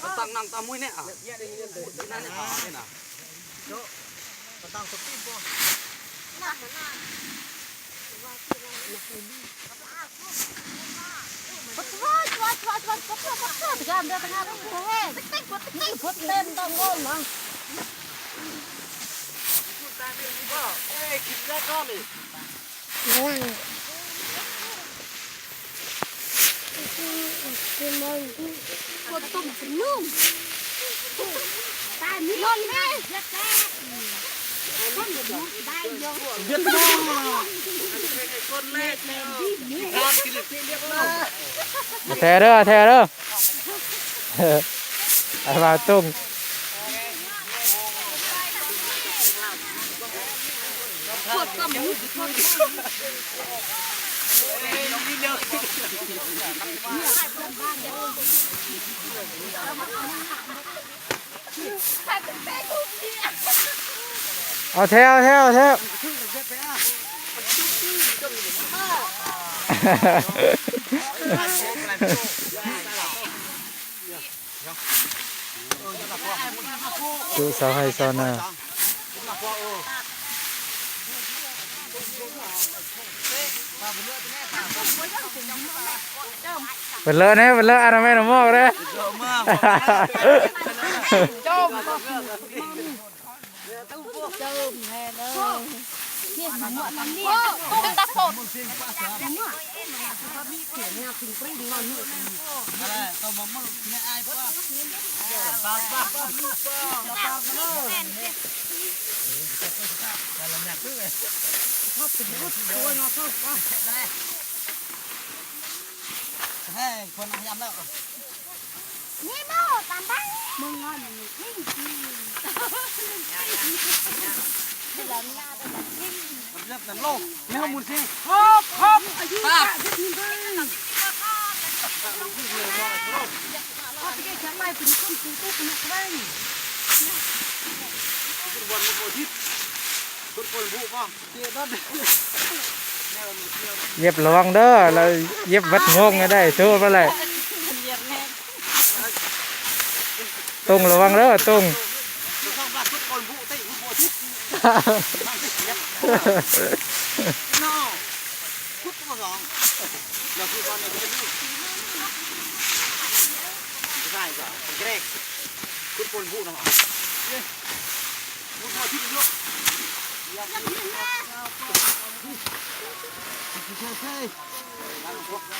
Petang nang tamu ini, ah. Ini, ah, ini, nah.ແທ້ເດີ ແທ້ເດີ. ໄອ້ບ່າວຕຸງ ເອົາແທ້ ເອົາແທ້ ເອົາແທ້. ຈຸຊາວໄຮ່ຊາວນາ ເປີດເລີະແນ່ ເປີດເລີະ ອະນາໄມນຳໝອກເດ້. ຢຽບລະວັງເດີ ລະຢຽບເບິດງົງໄດ້ ໂຊໄປແລ້ວ. ຕຸງລະວັງເດີ ຕຸງ.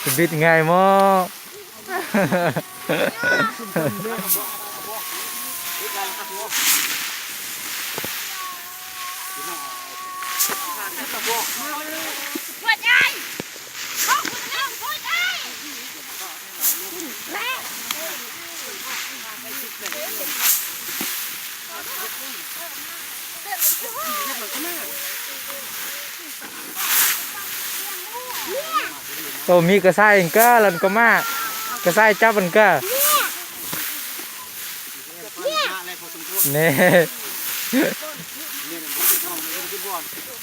ຊິບິດງ່າຍໝໍ. ໂຕມີກະຊາຍອັນກະ ລັນກະມ້າ ກະຊາຍຈັບອັນກະ ນີ້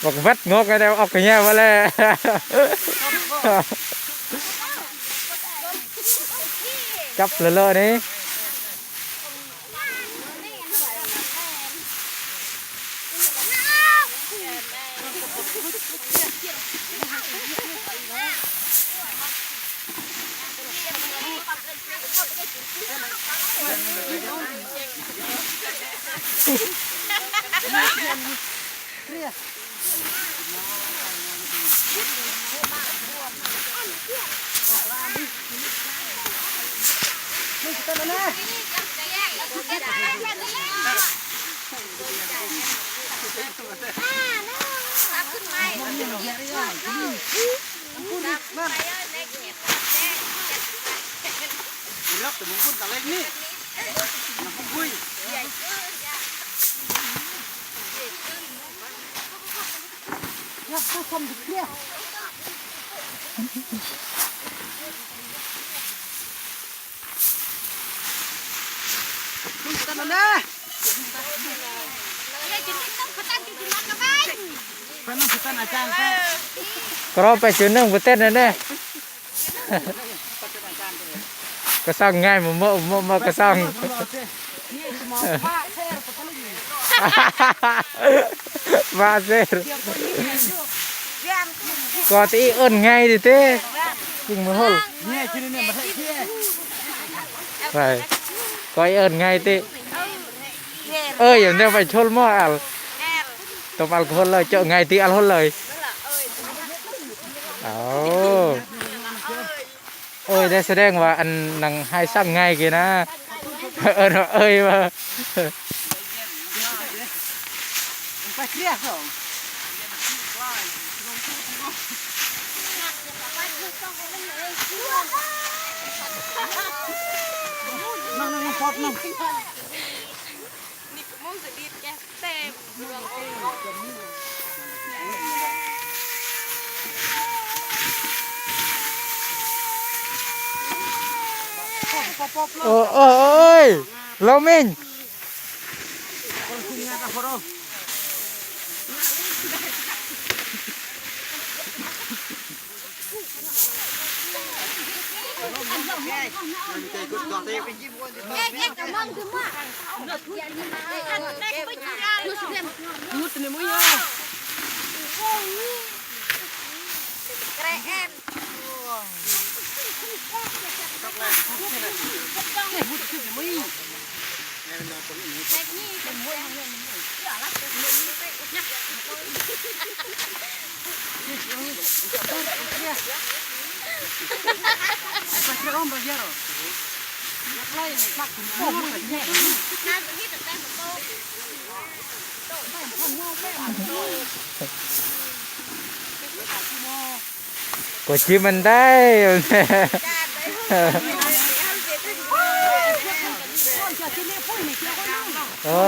ບັກແວັດງົກໄດ້ອອກກະແຍວມາແລ້ວ ຈັບເລີຍໆນີ້. ກໍລອງໄປຈຸດໜຶ່ງບໍ່ເຕັ້ນແນ່. ກະຊ່າງງ່າຍ ໝໍ ໝໍ ໝໍ ກະຊ່າງ ມາເສດ ກໍຕິເອີ້ນງ່າຍຕິເຕ ຈິງມາໂຫລ ໄປ ກໍເອີ້ນງ່າຍຕິ ເອີຍ ແນວໄປຊົນໝໍ ອາລ ຕົບອາລໂກຮອລເລີຍ ເຈາະງ່າຍຕິອາລໂກຮອລເລີຍ. ເອົາ ເອີຍ ໄດ້ສະແດງວ່າອັນນາງຫາຍສັກງ່າຍກີນະ ເອີ້ນວ່າເອີຍວ່າ ໂອ້ ໂອ້ຍ ໂອ້ຍ ໂລມິງ. ກວດຈີບມັນໄດ້ ເອີ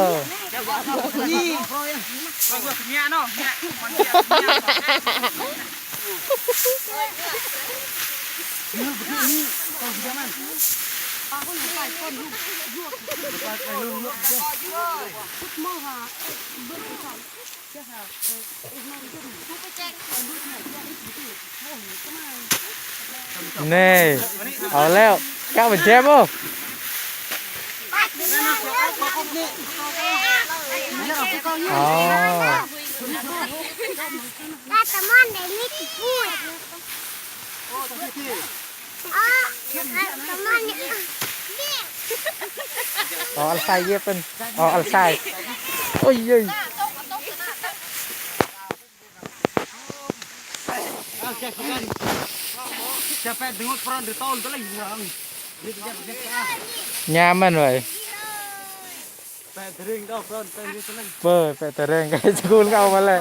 ນີ້ ເອົາແລ້ວ ກະມາແຈມ ໂອ້ ອໍ ອໍ ອັນຊາຍຢຽບເພິ່ນ ອໍ ອັນຊາຍ ໂອ້ຍ ໂອ້ຍ. ຍາມມັນເວີຍ ເປີດແປະຕະແຣງ ສະກູນເຂົ້າມາແລ້ວ.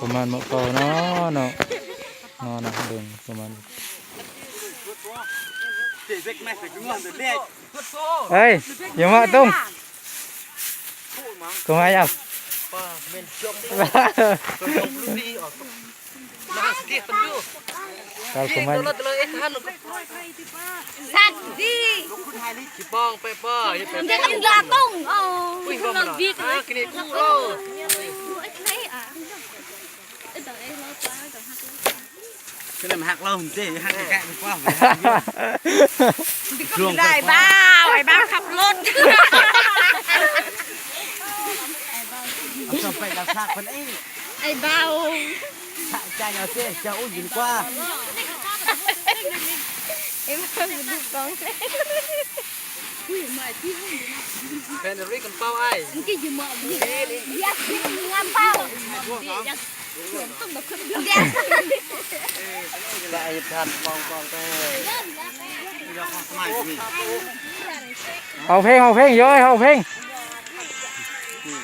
ປະມານໝົດເກົ່າເນາະ ເນາະ ເນາະ ເນາະ ເບິ່ງປະມານ ເອີຍ ຢ່າມາຕົງ ກໍມາເອົາ ຕາມເຂົ້າມາ ສັດດີ ຊິປ້ອງໄປປ້ອ ຢ່າຕົງ ໂອ້ຍ ລອງບີດ ກິນໃຫ້ກູໂລ ຄືນຳຮັກລາວເດ ຮັກແກະໆ ປ້ອ ໄດ້ບ່າວ ໄອ້ບ່າວຂັບລົດ ເອົາຈອມໄປລາວຊາກເພິ່ນອີກ ໄອ້ບ່າວ ສະໃຈເອົາເຊ ເຈົ້າອຸ່ນດີກວ່າ ເອັມເພິ່ນດູກອງ ແຟນເຣີກັນເປົາອ້າຍ ມັນກໍຢູ່ໝໍນີ້ ຢາກກິນງາມເປົາ ເອົາເພງ ເອົາເພງ ໂຢຍ ເອົາເພງ.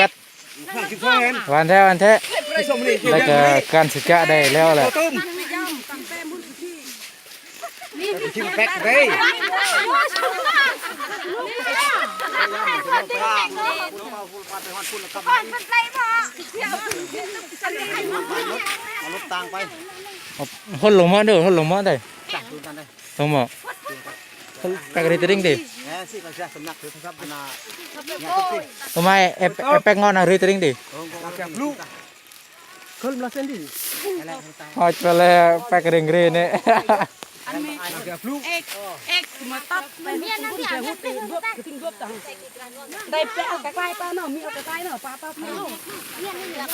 ວັດ ຫວານແທ້ ຫວານແທ້ ແລ້ວກໍການສິຈະໄດ້ແລ້ວແຫຼະ. ເອົາລົດຕາງໄປ ຫົນລົງມາເດີ ຫົນລົງມາໄດ້ ລົງມາ ແປກຣີຕະລິງຕິ. ໂອມາຍ ແອປກງອນອາຣີຕະລິງຕິ. ຮອດໄປແລ້ວ ແປກຣີເຣເນ. ເອັກ ເອັກ ມາຕັດໄປ ໄດ້ໄປເອົາໄກໆ ປ້າເນາະ ມີເອົາໄກໆເນາະ ປ້າ ປ້າ ປ້າ.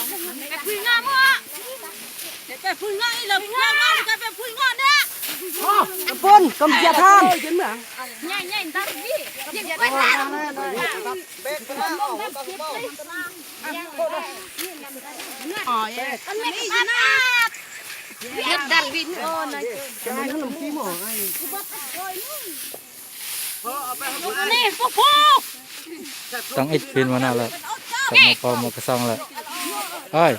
ຕ້ອງອິດປີນມານະລະ ຕ້ອງມາເປົ່າໝວກກະຊອງລະ ເອີຍ.